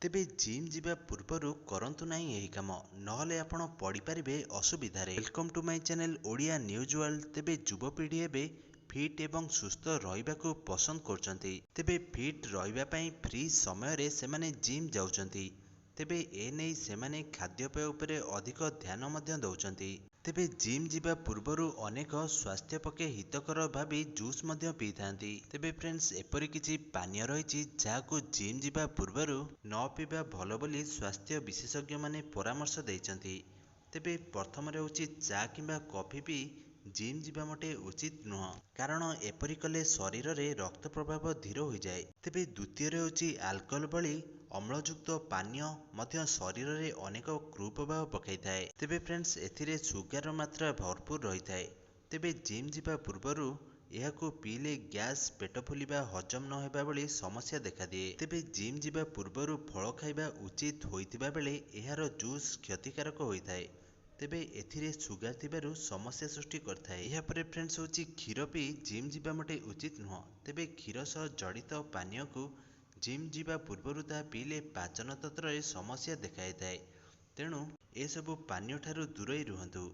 ତେବେ ଜିମ୍ ଯିବା ପୂର୍ବରୁ କରନ୍ତୁ ନାହିଁ ଏହି କାମ, ନହେଲେ ଆପଣ ପଡ଼ିପାରିବେ ଅସୁବିଧାରେ। Welcome to my channel Odia news world. ତେବେ ଯୁବପିଢ଼ି ଏବେ ଫିଟ୍ ଏବଂ ସୁସ୍ଥ ରହିବାକୁ ପସନ୍ଦ କରୁଛନ୍ତି। ତେବେ ଫିଟ୍ ରହିବା ପାଇଁ ଫ୍ରି ସମୟରେ ସେମାନେ ଜିମ୍ ଯାଉଛନ୍ତି। ତେବେ ଏନେଇ ସେମାନେ ଖାଦ୍ୟପେୟ ଉପରେ ଅଧିକ ଧ୍ୟାନ ମଧ୍ୟ ଦେଉଛନ୍ତି। ତେବେ ଜିମ୍ ଯିବା ପୂର୍ବରୁ ଅନେକ ସ୍ୱାସ୍ଥ୍ୟ ପକ୍ଷେ ହିତକର ଭାବି ଜୁସ୍ ମଧ୍ୟ ପିଇଥାନ୍ତି। ତେବେ ଫ୍ରେଣ୍ଡସ୍, ଏପରି କିଛି ପାନୀୟ ରହିଛି ଯାହାକୁ ଜିମ୍ ଯିବା ପୂର୍ବରୁ ନ ପିଇବା ଭଲ ବୋଲି ସ୍ୱାସ୍ଥ୍ୟ ବିଶେଷଜ୍ଞମାନେ ପରାମର୍ଶ ଦେଇଛନ୍ତି। ତେବେ ପ୍ରଥମରେ ହେଉଛି, ଚା କିମ୍ବା କଫି ପିଇ ଜିମ୍ ଯିବା ମୋଟେ ଉଚିତ ନୁହଁ, କାରଣ ଏପରି କଲେ ଶରୀରରେ ରକ୍ତ ପ୍ରବାହ ଧୀର ହୋଇଯାଏ। ତେବେ ଦ୍ୱିତୀୟରେ ହେଉଛି, ଆଲକୋହଲ ଭଳି ଅମ୍ଳଯୁକ୍ତ ପାନୀୟ ମଧ୍ୟ ଶରୀରରେ ଅନେକ କୁପ୍ରଭାବ ପକାଇଥାଏ। ତେବେ ଫ୍ରେଣ୍ଡସ୍, ଏଥିରେ ସୁଗାରର ମାତ୍ରା ଭରପୁର ରହିଥାଏ। ତେବେ ଜିମ୍ ଯିବା ପୂର୍ବରୁ ଏହାକୁ ପିଇଲେ ଗ୍ୟାସ୍, ପେଟ ଫୁଲିବା, ହଜମ ନ ହେବା ଭଳି ସମସ୍ୟା ଦେଖାଦିଏ। ତେବେ ଜିମ୍ ଯିବା ପୂର୍ବରୁ ଫଳ ଖାଇବା ଉଚିତ ହୋଇଥିବା ବେଳେ ଏହାର ଜୁସ୍ କ୍ଷତିକାରକ ହୋଇଥାଏ। ତେବେ ଏଥିରେ ସୁଗାର ଥିବାରୁ ସମସ୍ୟା ସୃଷ୍ଟି କରିଥାଏ। ଏହାପରେ ଫ୍ରେଣ୍ଡସ୍ ହେଉଛି, କ୍ଷୀର ପିଇ ଜିମ୍ ଯିବା ମୋଟେ ଉଚିତ ନୁହଁ। ତେବେ କ୍ଷୀର ସହ ଜଡ଼ିତ ପାନୀୟକୁ ଜିମ୍ ଯିବା ପୂର୍ବରୁ ତାହା ପିଇଲେ ପାଚନ ତନ୍ତ୍ରରେ ସମସ୍ୟା ଦେଖାଯାଇଥାଏ। ତେଣୁ ଏସବୁ ପାନୀୟ ଠାରୁ ଦୂରେଇ ରୁହନ୍ତୁ।